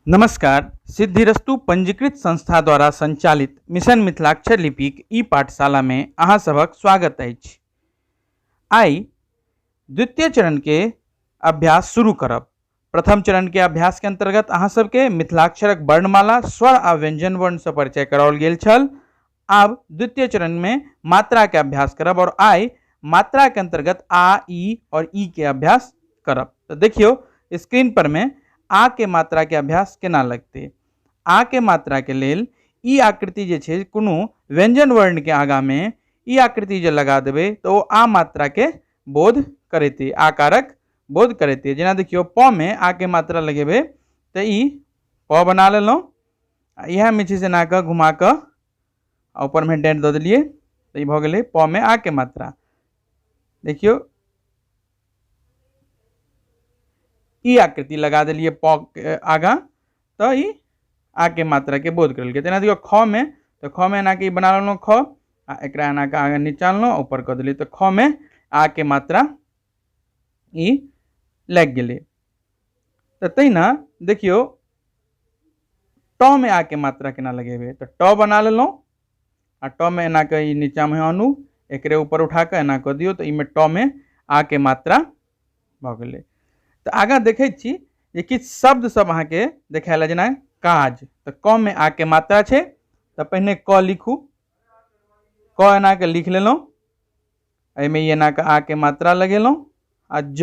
नमस्कार। सिद्धिरस्तु पंजीकृत संस्था द्वारा संचालित मिशन मिथिलाक्षर लिपिक ई पाठशाला में अहाँ सभक स्वागत अछि। आइ द्वितीय चरण के अभ्यास शुरू करब। प्रथम चरण के अभ्यास के अंतर्गत अहाँ सबके मिथिलाक्षरक वर्णमाला, स्वर आ व्यंजन वर्ण से परिचय कराओल गेल छल। आब द्वितीय चरण में मात्रा के अभ्यास करब और आइ मात्रा के अंतर्गत आ, ई और ई के अभ्यास करब। तो देखियो स्क्रीन पर में आ के मात्रा के अभ्यास केना लगते। आ के मात्रा के लेल ई आकृति जे छै कोनो व्यंजन वर्ण के आगा में ई आकृति जे लगा देबै तो ओ आ मात्रा के बोध करेतै, आकारक बोध करेतै। जेना देखियो प में आ के मात्रा लगेबै तो ई प बना लेलहुँ, इएह में छै से एना कऽ घुमा कऽ आ ऊपर में डेंट दऽ देलियै तऽ ई भऽ गेलै प में आ के मात्रा। देखियो ई आकृति लगा देलियै प के आगाँ तऽ ई आ के मात्रा के बोध करेलकै। तेना देखियौ ख में, तऽ ख में एना के ई बना लेलहुँ ख आ एकरा एना के आगाँ नीचा अनलहुँ ऊपर कऽ देलियै तऽ ख में आ के मात्रा ई लागि गेलै। तऽ तहिना देखियौ ट में आ के मात्रा केना लगेबै, तऽ ट बना लेलहुँ आ ट में एना के ई नीचा में आनू, एकरे ऊपर उठा कऽ एना कऽ दियौ तऽ एहिमे ट में आ के मात्रा भऽ गेलै। तऽ आगाँ देखै छी जे किछु शब्द सब अहाँके देखायल, जेना काज, तऽ क में आ के मात्रा छै तऽ पहिने क लिखू, क एना के लिख लेलहुँ, एहिमे ई एना के आ के मात्रा लगेलहुँ आ ज,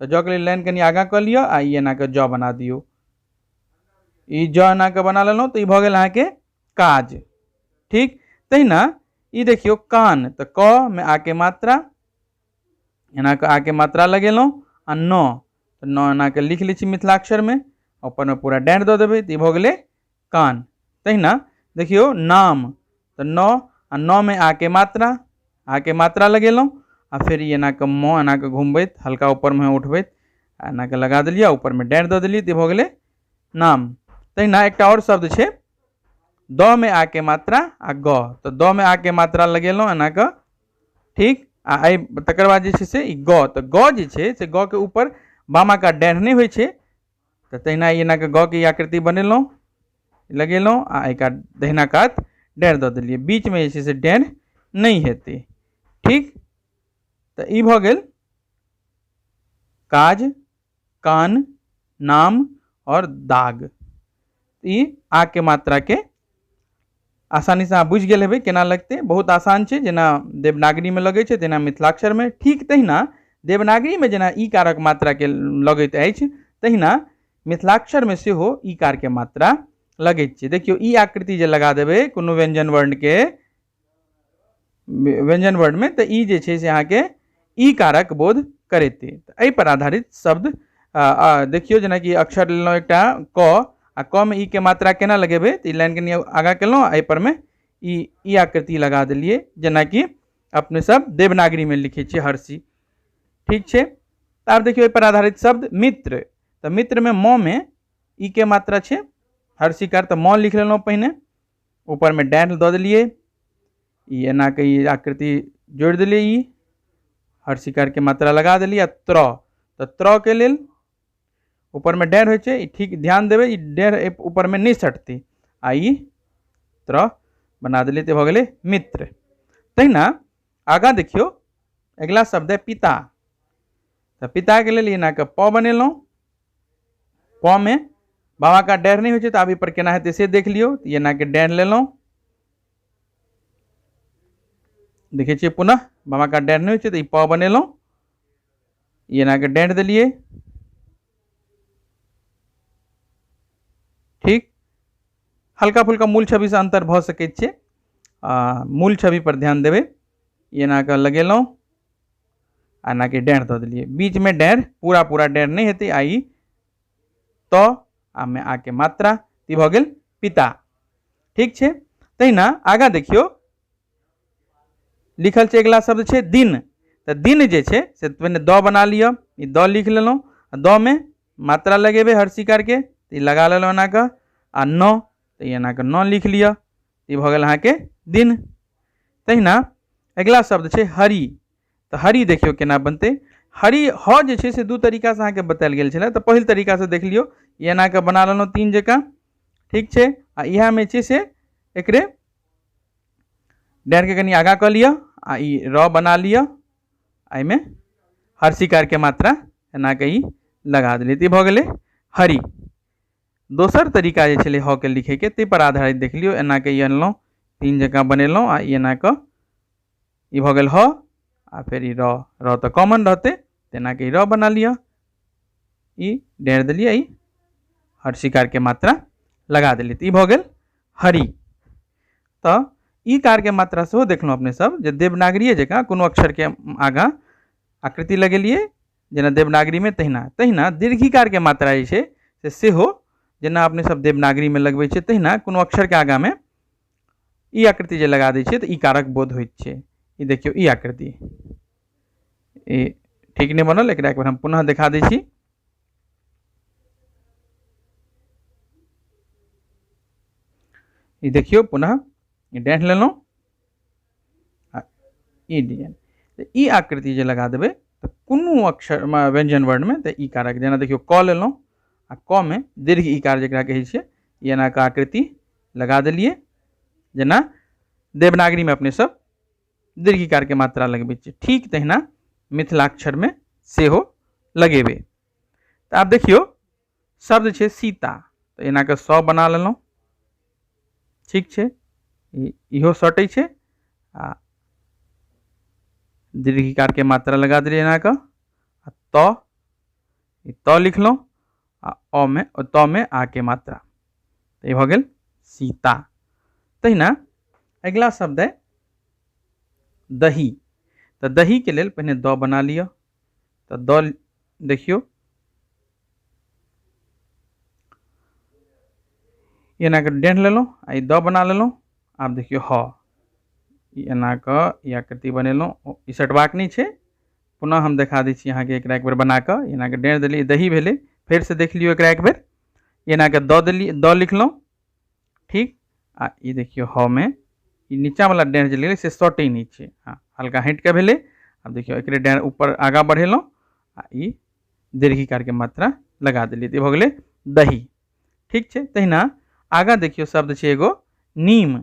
तऽ ज के लेल लाइन कनि आगाँ कऽ लिअ आ ई एना के ज बना दियौ। ई ज एना के बना लेलहुँ तऽ ई भऽ गेल अहाँके काज। ठीक तहिना ई देखियौ कान, तऽ क में आ के मात्रा एना के आ के मात्रा लगेलहुँ आ न, तऽ न एना के लिख लै छी मिथिलाक्षर में, ऊपर में पूरा डाँट दऽ देबै तऽ ई भऽ गेलै कान। तहिना देखियौ नाम, तऽ न आ न में आ के मात्रा, आ के मात्रा लगेलहुँ आ फेर ई एना के म एना के घुमबैत हल्का ऊपर में उठबैत आ एना के लगा देलियै आ ऊपर में डाँट दऽ देलियै तऽ ई भऽ गेलै नाम। तहिना एकटा आओर शब्द छै the में आ के मात्रा आ ग, तऽ द में आ के मात्रा लगेलहुँ एना कऽ। ठीक, आ एहि तकर बाद जे छै से ई ग, तऽ ग जे छै से ग के ऊपर बामा कात डाँढ़ नहि होइ छै, तऽ तहिना ई एना कऽ ग के ई आकृति बनेलहुँ लगेलहुँ आ एहि कात दहिना कात डाँढ़ दऽ देलियै, बीचमे जे छै से डाँढ़ नहि हेतै। ठीक, तऽ ई भऽ गेल काज, कान, नाम और दाग। ई आ के मात्रा के आसानी से अहाँ बुझि गेल हेबै केना लगतै। बहुत आसान छै, जेना देवनागरी में लगै छै तेना मिथिलाक्षर में। ठीक तहिना देवनागरी में जेना ई कारक मात्रा के लगैत अछि तहिना मिथिलाक्षर में सेहो ई कार के मात्रा लगैत छै। देखियौ ई आकृति जे लगा देबै कोनो व्यंजन वर्ण के व्यंजन वर्ण में तऽ ई जे छै से अहाँके ई कारक बोध करेतै। तऽ एहि पर आधारित शब्द देखियौ, जेनाकि अक्षर लेलहुँ एकटा क, आ क में ई के मात्रा केना लगेबै तऽ ई लाइन कनि आगाँ केलहुँ आ एहि पर में ई आकृति लगा देलियै, जेनाकि अपने सब देवनागरी में लिखै छियै हर्षी। ठीक छै, तऽ आब देखियौ एहि पर आधारित शब्द मित्र, तऽ मित्र में म में ई के मात्रा छै हर्षीकार, तऽ म लिख लेलहुँ पहिने, ऊपर में डाँट दऽ देलियै, ई एना के ई आकृति जोड़ि देलियै, ई हर्षीकार के मात्रा लगा देलियै आ त्र, तऽ त्र के लेल ऊपर में डाँट होइ छै, ई ठीक ध्यान देबै ई डाँट ऊपर में नहि सटतै आ ई त्र बना देलियै तऽ भऽ गेलै मित्र। तहिना आगाँ देखियौ अगिला शब्द है पिता, तऽ पिता के लेल एना के प बनेलहुँ, प में बाबा का डर नहीं होइ छै तऽ आब एहि पर केना हेतै से देख लियौ। तऽ एना के डर लेलहुँ, देखै छियै पुनः बाबा का डर नहीं होइ छै तऽ ई प बनेलहुँ, एना के डर देलियै। ठीक, हल्का फुल्का मूल छवि से अंतर भऽ सकै छै, आ मूल छवि पर ध्यान देबै। एना के लगेलहुँ आ एना के डर दऽ देलियै, बीच में डर पूरा पूरा डर नहीं हेतै आ ई त आ में आ के मात्रा, ई भऽ गेल पिता। ठीक छै, तहिना आगाँ देखियौ लिखल छै अगिला शब्द छै दिन, तऽ दिन जे छै से पहिने द बना लिअ, ई द लिख लेलहुँ, द में मात्रा लगेबै हर्षीकार के, ई लगा लेलहुँ एना कऽ, आ न, तऽ ई एना कऽ न लिख लिअ, ई भऽ गेल अहाँके दिन। तहिना अगिला शब्द छै हरि, तऽ हरि देखियौ केना बनतै। हरि ह जे छै से दू तरीकासँ अहाँके बतायल गेल छलै। तऽ पहिल तरीकासँ देख लियौ, ई एना कऽ बना लेलहुँ तीन जकाँ, ठीक छै। आ इएहमे छै से एकरे डाँढ़के कनि आगाँ कऽ लिअ आ ई र बना लिअ, एहिमे हर्षिकारके मात्रा एना कऽ ई लगा देलियै, तऽ ई भऽ गेलै हरि। दोसर तरीका जे छलै ह के लिखैके ताहि पर आधारित देख लियौ, एना कऽ ई अनलहुँ, तीन जकाँ बनेलहुँ आ ई एना कऽ ई भऽ गेल ह, आ फेर ई र, र तऽ कॉमन रहतै, तेना कऽ ई र बना लिअ, ई डाँढ़ि देलियै, ई हर्षिकारके मात्रा लगा देलियै, तऽ ई भऽ गेल हरि। तऽ ई कारके मात्रा सेहो देखलहुँ अपने सब जे देवनागरीये जकाँ कोनो अक्षरके आगाँ आकृति लगेलियै जेना देवनागरीमे, तहिना तहिना दीर्घिकारके मात्रा जे छै से सेहो जेना अपने सब देवनागरीमे लगबै छियै तहिना कोनो अक्षरके आगाँमे ई आकृति जे लगा दै छियै तऽ ई कारक बोध होइत छै। ई देखियौ ई आकृति ई ठीक नहि बनल, एकरा एक बेर हम पुनः देखा दै छी। ई देखियौ पुनः ई डाँढ़ि लेलहुँ आ ई डिजाइन, तऽ ई आकृति जे लगा देबै तऽ कोनो अक्षर व्यंजन वर्णमे तऽ ई कारक, जेना देखियौ क लेलहुँ आ क मे दीर्घ इकार जकरा कहै छियै, ई एना कऽ आकृति लगा देलियै, जेना देवनागरीमे अपने सब दीर्घ इकारके मात्रा लगबै छियै, ठीक तहिना मिथिलाक्षरमे सेहो लगेबै। तऽ आब देखियौ शब्द छै सीता, तऽ एना कऽ स बना लेलहुँ, ठीक छै, इहो सटै छै आ दीर्घिकारके मात्रा लगा देलियै एना कऽ, आ त ई त लिखलहुँ आ अ मे त मे आ के मात्रा, तऽ ई भऽ गेल सीता। तहिना अगिला शब्द अइ दही, तऽ दहीके लेल पहिने द बना लिअ, तऽ द देखियौ एना कऽ डेढ़ लेलहुँ आ ई द बना लेलहुँ। आब देखियौ ह, ई एना कऽ ई आकृति बनेलहुँ, ई सटबाक नहि छै, पुनः हम देखा दै छी अहाँके एकरा एक बेर बना कऽ, एना कऽ डेढ़ देलियै, दही भेलै। फेरसँ देख लियौ एकरा एक बेर, एना कऽ दऽ देलियै, दऽ लिखलहुँ, ठीक। आ ई देखियौ ह मे ई नीचाँवला डेढ़ जे लेलै से सटै नहि छै, हँ हल्का हटि कऽ भेलै। आब देखियौ एकरे डेढ़ ऊपर आगाँ बढ़ेलहुँ आ ई दीर्घिकारके मात्रा लगा देलियै, तऽ ई भऽ गेलै दही, ठीक छै। तहिना आगाँ देखियौ शब्द छै एगो नीम,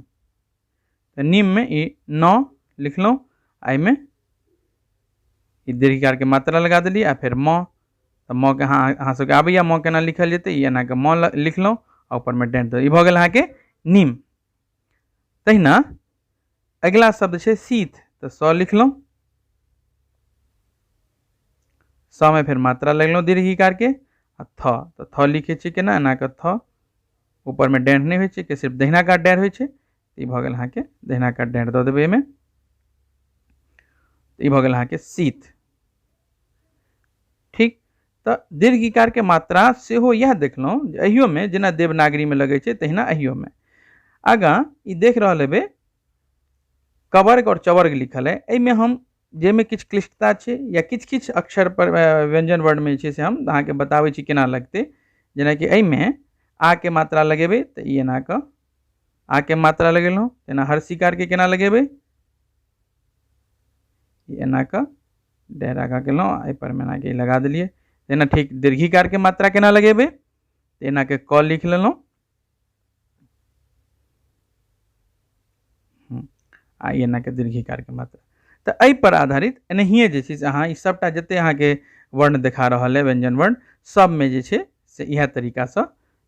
तऽ नीममे ई न लिखलहुँ आ एहिमे ई दीर्घिकारके मात्रा लगा देलियै आ फेर म, तऽ म के अहाँ सबके आबैए म केना लिखल जेतै, ई एना कऽ म लिखलहुँ आ ऊपरमे डेंट दऽ, ई भऽ गेल अहाँके नीम। तहिना अगिला शब्द छै शीत, तऽ स लिखलहुँ, स मे फेर मात्रा लगलहुँ दीर्घिकारके आ थ, तऽ थ लिखै छियै केना, एना कऽ थ, ऊपरमे डेंट नहि होइ छै कि सिर्फ दहिना कात डेंट होइ छै, ई भऽ गेल अहाँके दहिना कात डेंट दऽ देबै एहिमे, ई भऽ गेल अहाँके शीत, ठीक। तऽ दीर्घिकारके मात्रा सेहो इएह देखलहुँ जे एहियोमे जेना देवनागरीमे लगै छै तहिना एहियोमे। आगाँ ई देख रहल हेबै कवर्ग आओर चवर्ग लिखल है, एहिमे हम जाहिमे किछु क्लिष्टता छै या किछु किछु अक्षर पर व्यंजन वर्णमे जे छै से हम अहाँके बताबै छी केना लगतै। जेनाकि एहिमे आ के मात्रा लगेबै तऽ ई एना कऽ आ के मात्रा लगेलहुँ, तेना हर्षिकारके केना लगेबै, ई एना कऽ डेढ़ आगाँ केलहुँ आ एहिपर मे एना कऽ ई लगा देलियै। तेना ठीक दीर्घिकारके मात्रा केना लगेबै, तऽ एना कऽ क लिख लेलहुँ आ ई एना कऽ दीर्घिकारके मात्रा। तऽ एहि पर आधारित एनाहिए जे छै से अहाँ ई सभटा जते अहाँके वर्ण देखा रहल है व्यंजन वर्ण सबमे जे छै से इएह तरीकासँ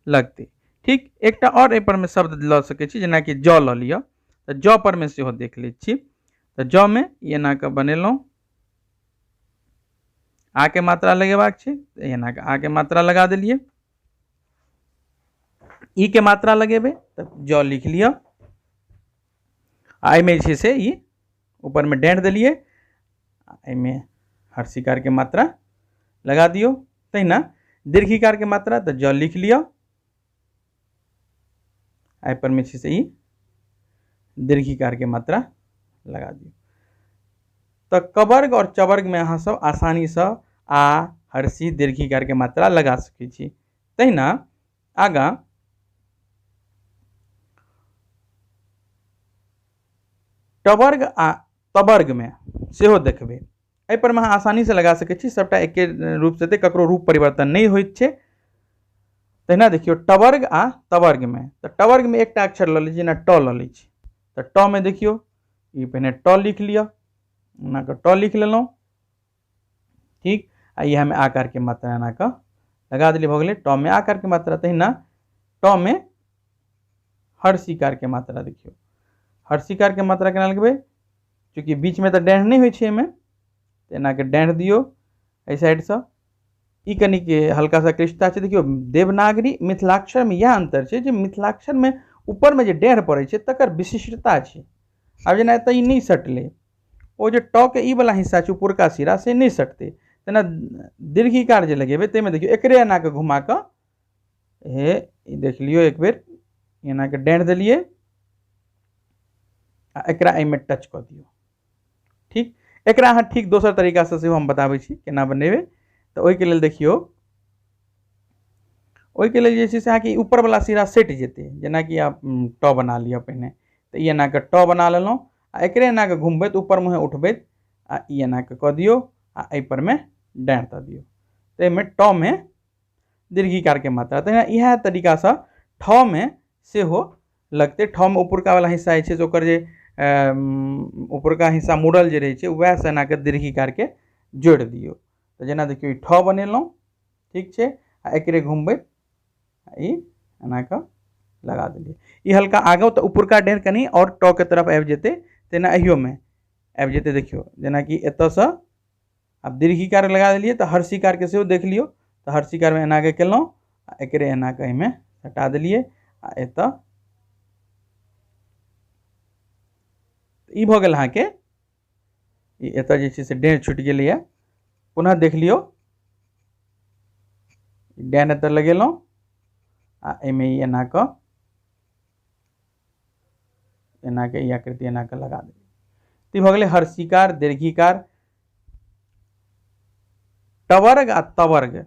लगतै, ठीक। एकटा आओर एहि पर मे शब्द लऽ सकै छी, जेनाकि ज लऽ लिअ, तऽ ज पर मे सेहो देख लै छी। तऽ ज मे ई एना कऽ बनेलहुँ, आ के मात्रा लगेबाक छै तऽ एना कऽ आ के मात्रा लगा देलियै, ई के मात्रा लगेबै तऽ ज लिख लिअ आ एहिमे जे छै से ई ऊपरमे डाँटि देलियै, एहिमे हर्षिकारके मात्रा लगा दियौ। तहिना दीर्घिकारके मात्रा तऽ ज लिख लिअ, एहि पर मे छै से ई दीर्घिकारके मात्रा लगा दियौ। तऽ कवर्ग आओर चवर्गमे अहाँ सब आसानीसँ आ हर्षी दीर्घिकारके मात्रा लगा सकै छी। तहिना आगाँ टवर्ग आ तवर्गमे सेहो देखबै। एहि परमे अहाँ आसानीसँ लगा सकै छी, सभटा एके रूपसँ हेतै, ककरो रूप परिवर्तन नहि होइत छै। तहिना देखियौ टवर्ग आ तवर्गमे, तऽ टवर्गमे एकटा अक्षर लऽ लै छी, जेना ट लऽ लै छी, तऽ ट मे देखियौ ई पहिने ट लिख लिअ, एना कऽ ट लिख लेलहुँ, ठीक, आ इएहमे आकारके मात्रा एना कऽ लगा देलियै, भऽ गेलै ट मे आकारके मात्रा। तहिना ट मे हर्षिकारके मात्रा देखियौ, हर्षिकारके मात्रा केना लगबै, चूँकि बीचमे तऽ डेढ़ नहि होइ छै एहिमे, तऽ एना कऽ डेढ़ दियौ एहि साइडसँ। ई कनिक हल्का सा क्लिष्टता छै। देखियौ देवनागरी मिथिलाक्षरमे इएह अन्तर छै जे मिथिलाक्षरमे ऊपरमे जे डेढ़ पड़ै छै तकर विशिष्टता छै। आब जेना एतऽ ई नहि सटलै, ओ जे ट के ई वाला हिस्सा छै ऊपरका सिरा से नहि सटतै। तेना दीर्घिकार जे लगेबै ताहिमे देखियौ एकरे एना कऽ घुमा कऽ हे ई देख लियौ एक बेर, एना कऽ डेढ़ देलियै आ एकरा एहिमे टच कऽ दियौ, ठीक। एकरा अहाँ ठीक दोसर तरीकासँ सेहो हम बताबै छी केना बनेबै। तऽ ओहिके लेल देखियौ, ओहिके लेल जे छै से अहाँके ऊपरवला सिरा सटि जेतै। जेनाकि आप ट बना लिअ पहिने, तऽ ई एना कऽ ट बना लेलहुँ आ एकरे एना कऽ घुमबैत ऊपर मुँहे उठबैत आ ई एना कऽ कऽ दियौ आ एहिपर मे डाँरि दऽ दियौ, तऽ एहिमे ट मे दीर्घिकारके मात्रा। तहिना इएह तरीकासँ ठ मे सेहो लगतै। ठ मे ऊपरका वाला हिस्सा जे छै से ओकर जे ऊपरका हिस्सा मुड़ल जे रहै छै वएहसँ एना कऽ दीर्घिकारके जोड़ि दियौ। तऽ जेना देखियौ ई ठ बनेलहुँ, ठीक छै, आ एकरे घुमबैत ई एना कऽ लगा देलियै। ई हल्का आगाँ तऽ ऊपरका डेढ़ कनि आओर ट के तरफ आबि जेतै, तेना एहियोमे आबि जेतै। देखियौ जेनाकि एतऽसँ आब दीर्घिकार लगा देलियै तऽ हर्षिकारके सेहो देख लियौ। तऽ हर्षिकारमे एना कऽ केलहुँ आ एकरे एना कऽ एहिमे सटा देलियै आ एतऽ ई भऽ गेल अहाँके। ई एतऽ जे छै से डेढ़ छुटि गेलैए, पुनः देख लियौ, डेढ़ एतऽ लगेलहुँ आ एहिमे ई एना कऽ एना कऽ ई आकृति एना कऽ लगा देलियै। ई भऽ गेलै हर्षिकार, दीर्घिकार, टवर्ग आ तवर्ग।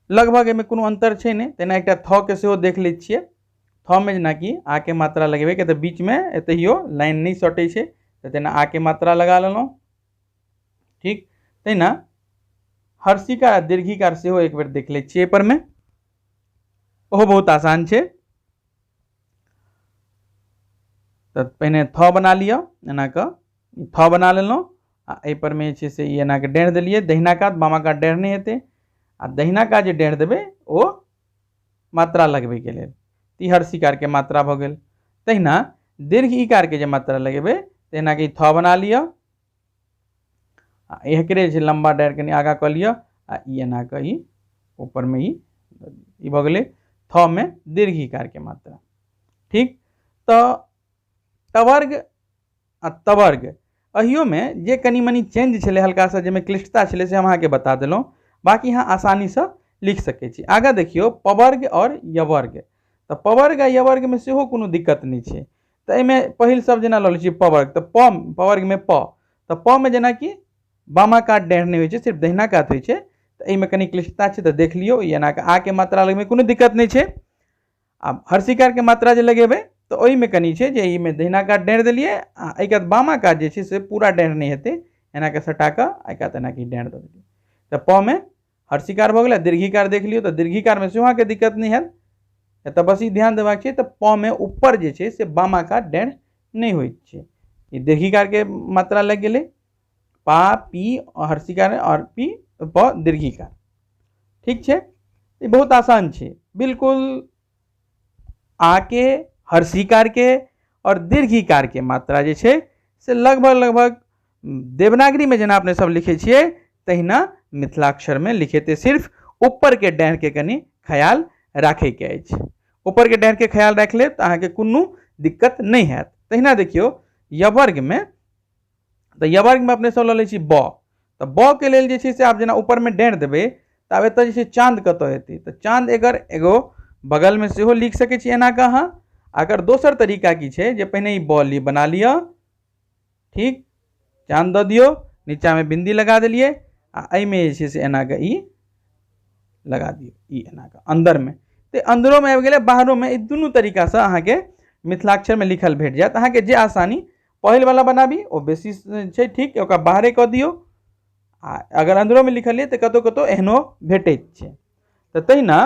लगभग एहिमे कोनो अन्तर छै नहि। तेना एकटा थ के सेहो देख लै छियै। थ मे जेनाकि आ के मात्रा लगेबै, किया तऽ बीचमे एतहियो लाइन नहि सटै छै, तऽ तेना आ के मात्रा लगा लेलहुँ, ठीक। तहिना हर्षिकार आ दीर्घिकार सेहो एक बेर देख लै छियै एहि परमे, ओहो बहुत आसान छै। तऽ पहिने थ बना लिअ, एना कऽ थ बना लेलहुँ आ एहि परमे जे छै से ई एना कऽ डेढ़ देलियै, दहिना कात बामा कात डेढ़ नहि हेतै, आ दहिना कात जे डेढ़ देबै ओ मात्रा लगबैके लेल, ई हर्षिकारके मात्रा भऽ गेल। तहिना दीर्घ इकारके जे मात्रा लगेबै तहिना कऽ ई थ बना लिअ आ एकरे जे छै लम्बा डारि कनि आगाँ कऽ लिअ आ ई एना कऽ ई ऊपरमे ई भऽ गेलै थ मे दीर्घ इकारके मात्रा, ठीक। तऽ टवर्ग आ तवर्ग एहियोमे जे कनि मनि चेंज छलै हल्का सा, जाहिमे क्लिष्टता छलै से हम अहाँके बता देलहुँ, बाँकी अहाँ आसानीसँ लिख सकै छी। आगाँ देखियौ पवर्ग आओर यवर्ग। तऽ पवर्ग आ यवर्गमे सेहो कोनो दिक्कत नहि छै। तऽ एहिमे पहिल शब्द जेना लऽ लै छियै पवर्ग, तऽ प पवर्गमे प, तऽ प मे जेनाकि बामा कात डेढ़ नहि होइ छै, सिर्फ दहिना कात होइ छै, तऽ एहिमे कनि क्लिष्टता छै, तऽ देख लियौ ई एना कऽ आ के मात्रा लगमे कोनो दिक्कत नहि छै। आब हर्षिकारके मात्रा जे लगेबै तऽ ओहिमे कनि छै जे एहिमे दहिना कात डेढ़ देलियै आ एहि कात बामा कात जे छै से पूरा डेढ़ नहि हेतै, एना कऽ सटा कऽ एहि कात एना कऽ डेढ़ दऽ देलियै। तऽ प मे हर्षिकार भऽ गेलै। दीर्घिकार देख लियौ, तऽ दीर्घिकारमे सेहो अहाँके दिक्कत नहि हैत, एतऽ बस ई ध्यान देबाक छै तऽ प मे ऊपर जे छै से बामा कात डेढ़ नहि होइत छै, ई दीर्घिकारके मात्रा लागि गेलै, पा पी हर्षिकार आओर पी प दीर्घिकार, ठीक छै। ई बहुत आसान छै, बिल्कुल आ के हर्षिकार के और दीर्घिकार के मात्रा जे छै से लगभग लगभग देवनागरी में जेना अपने सब लिखै छियै तहिना मिथिलाक्षर में लिखेतै, सिर्फ ऊपर के डाँढ़ के कनि ख्याल राखै के अछि। ऊपर के डाँढ़ के ख्याल राखि लेब तऽ अहाँके कोनो दिक्कत नहि हैत। तहिना देखियौ यवर्ग में, तऽ यवर्ग में अपने सब लऽ लै छी ब, तऽ ब के लेल जे छै से आब जेना ऊपर में डाँढ़ देबै तऽ आब एतऽ जे छै चाँद कतऽ एतै, तऽ चाँद एकर एगो बगल में सेहो लिख सकै छी एना कऽ अहाँ। अगर दोसर तरीका की छै जे पहिने ई ब बना लिअ, ठीक, चाँद दऽ दियौ, नीचा में बिंदी लगा देलियै आ एहिमे जे छै से एना कऽ ई लगा दियौ, ई एना कऽ अंदर में, तऽ अंदरो में आबि गेलै बाहरो में, ई दुनू तरीकासँ अहाँके मिथिलाक्षर में लिखल भेट जायत, अहाँके जे आसानी पहिल वाला बनाबी ओ बेसी छै, ठीक, ओकरा बाहरे कऽ दियौ। आ अगर अन्दरोमे लिखलियै तऽ कतहु कतहु एहनो भेटैत छै। तऽ तहिना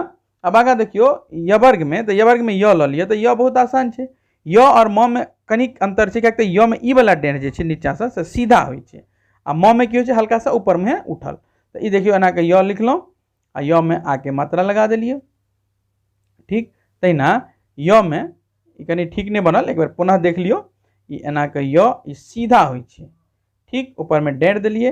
आब आगाँ देखियौ यवर्गमे, तऽ यवर्गमे य लऽ लिअ, तऽ य बहुत आसान छै। य आओर म मे कनिक अन्तर छै, किएक तऽ य मे ई वाला डेढ़ जे छै नीचाँसँ से सीधा होइ छै, आ म मे की होइ छै हल्का सा ऊपरमे उठल। तऽ ई देखियौ एना कऽ य लिखलहुँ आ य मे आ के मात्रा लगा देलियै, ठीक। तहिना य मे ई कनि ठीक नहि बनल, एक बेर पुनः देख लियौ। ई एना कऽ य ई सीधा होइ छै, ठीक, ऊपरमे डेढ़ देलियै।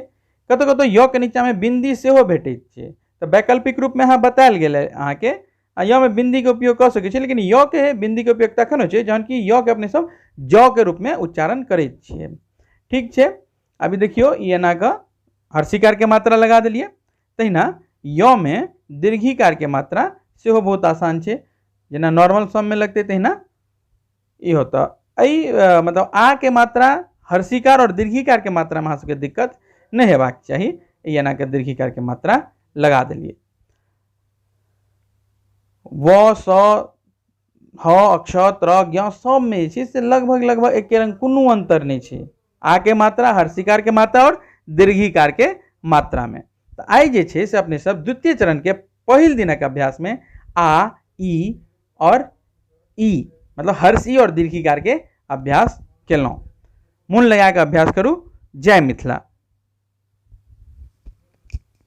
कतहु कतहु य के नीचाँमे बिन्दी सेहो भेटैत छै, तऽ वैकल्पिक रूपमे अहाँ बतायल गेल अहाँके, आ य मे बिन्दीके उपयोग कऽ सकै छी, लेकिन य के बिन्दीके उपयोग तखन होइ छै जहन कि य के अपने सब ज के रूपमे उच्चारण करैत छियै, ठीक छै। अभी देखियौ ई एना कऽ हर्षिकार के मात्रा लगा देलियै। तहिना य मे दीर्घिकार के मात्रा सेहो बहुत आसान छै, जेना नॉर्मल सबमे लगतै तहिना ई होता। एहि मतलब आ के मात्रा हर्षिकार और दीर्घिकार के मात्रा में अहाँ सबके दिक्कत नहीं हेबाक चाही। ई एना के दीर्घिकार के मात्रा लगा देलियै। व स ह अक्ष त्र ज्ञ सब में जे छै से लगभग लगभग एके रंग, कोनो अंतर नहीं छै आ के मात्रा, हर्षिकार के मात्रा और दीर्घिकार के मात्रा में। तऽ आइ जे छै से अपने सब द्वितीय चरण के पहिल दिनक अभ्यास में आ, ई और ई मतलब हर्षी और दीर्घिकार के अभ्यास केलहुँ। मोन लगा कऽ अभ्यास करू। जय मिथिला।